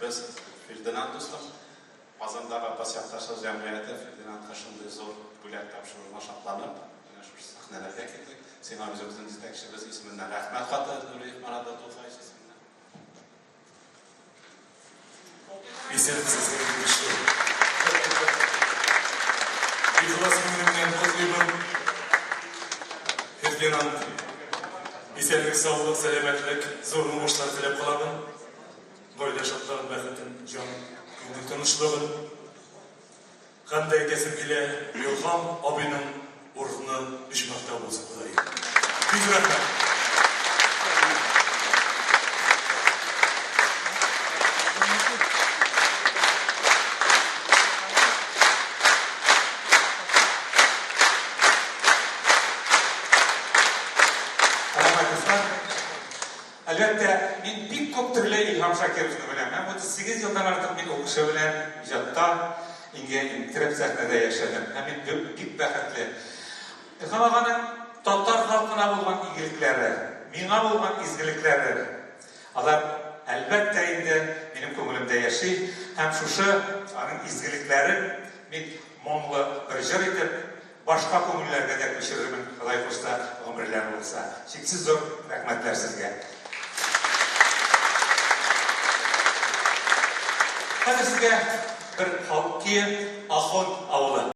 Без, Фердинанд дустым, Казандагы Апас якташлык җәмгыяте Фердинандка шундый зур бүләк тапшыруына шатланып, менә шушы сәхнәләргә килдек. Сиңа үзебезнең җитәкчебез исеменнән рәхмәт хаты, Нуриев Марат Абдулхаевич исеменнән. Исәнмесез, хөрмәтле Ихлас күңелемнән котлыймын. Фердинанд, исәнлек, саулык, сәламәтлек, зур уңышлар теләп каламын. Гаилә шатлыгын, бәхетен, җан, күңел тынычлыгын. Һәм дә әйтәсем килә, Илһам абыйның урыны оҗмахта булсын, Ходаем. Бик рәхмәт. Рәхмәт, дуслар. Әлбәттә, мин бик күп төрле Илһам Шакировны беләм. Һәм 38 елдан артык мин ул кеше белән иҗатта, иңгә иң терәп сәхнәдә яшәдем. Һәм мин бик бәхетле. Илһам аганың татар халкына булган игелекләре, миңа булган изгелекләре, алар, әлбәттә инде, минем күңелемдә яши. Һәм шушы аның изгелекләрен мин моңлы бер җыр итеп, Башка күңелләргә дә күчерермен, Ходай кушса, гомерләр булса. Чиксез зур рәхмәтләр сезгә. Хәзер сезгә бер халык көе, Ахун авылы.